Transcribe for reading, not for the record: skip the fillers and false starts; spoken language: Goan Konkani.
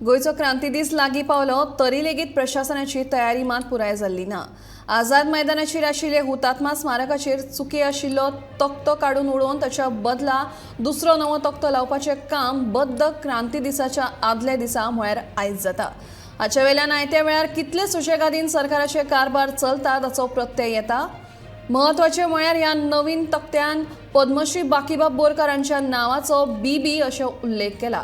गोंयचो क्रांती दीस लागीं पावलो तरी लेगीत प्रशासनाची तयारी मात पुराय जाल्ली ना. आझाद मैदानाचेर आशिल्ले हुतात्मा स्मारकाचेर चुकी आशिल्लो तकटो काडून उडोवन ताच्या बदला दुसरो नवो तकटो लावपाचें काम बद्द क्रांती दिसाच्या आदल्या दिसा म्हळ्यार आयज जाता. हाचे वेल्यान आयत्या वेळार कितले सुशेगादीन सरकाराचे कारभार चलता ताचो प्रत्यय येता. म्हत्वाचें म्हळ्यार ह्या नवीन तकट्यान पद्मश्री बाकीबाब बोरकार हांच्या नांवाचो बीबी अशें उल्लेख केला.